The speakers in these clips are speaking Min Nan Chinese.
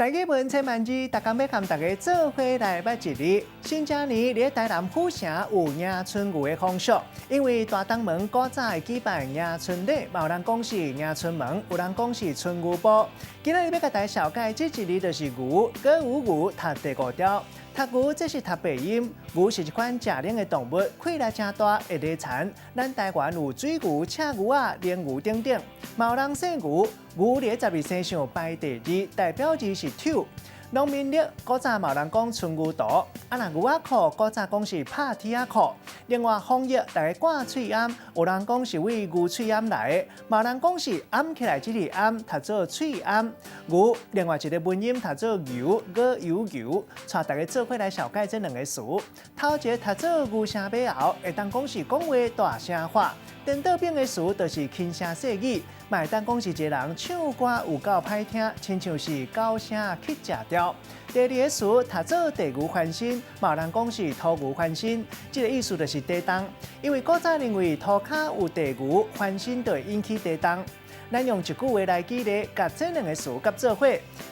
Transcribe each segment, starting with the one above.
台語文千萬字，逐工欲佮大家做伙來捌一字。新正年佇台南府城有迎春牛的風俗，因為大東門古早會舉辦迎春禮，嘛有人講是迎春門，有人講是春牛埔。今仔日欲共大家紹介這一字就是牛，閣有牛讀第五調。讀牛這是讀白音，牛是一款食奶的動物，氣力誠大，會犁田。咱台灣有水牛、赤牛仔、奶牛等等。嘛有人姓牛，牛佇十二生肖排第二，代表字是丑。農民曆古早嘛有人講春牛圖，啊若牛仔褲古早講是拍鐵仔褲。另外防疫大家掛喙罨，有人講是為牛喙罨來的，嘛有人講是掩起來這個掩讀做喙罨。牛另外一个文音讀做牛，閣有牛，帶大家做伙來紹介這兩个詞。頭一个讀做牛聲馬喉，會當講是講話大聲話。顛倒反的詞就是輕聲細語，嘛會當講是一个人唱歌有夠歹聽，親像是狗聲乞食調。第二个詞讀做地牛翻身，嘛有人講是土牛翻身，這个意思就是地動，因為古早認為塗跤有地牛翻身就會引起地動。咱用一句話來舉例，共這兩个詞佮做伙。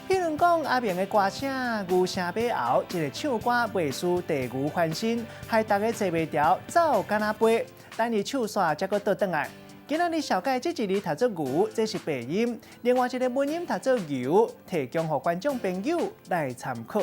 譬如講阿明的歌聲牛聲馬喉，一个唱歌袂輸地牛翻身，害大家坐袂牢，走敢若飛。等伊唱煞，才閣倒轉來。今仔日紹介這一字讀做牛，這是白音；另外一个文音讀做牛，提供予觀眾朋友來參考。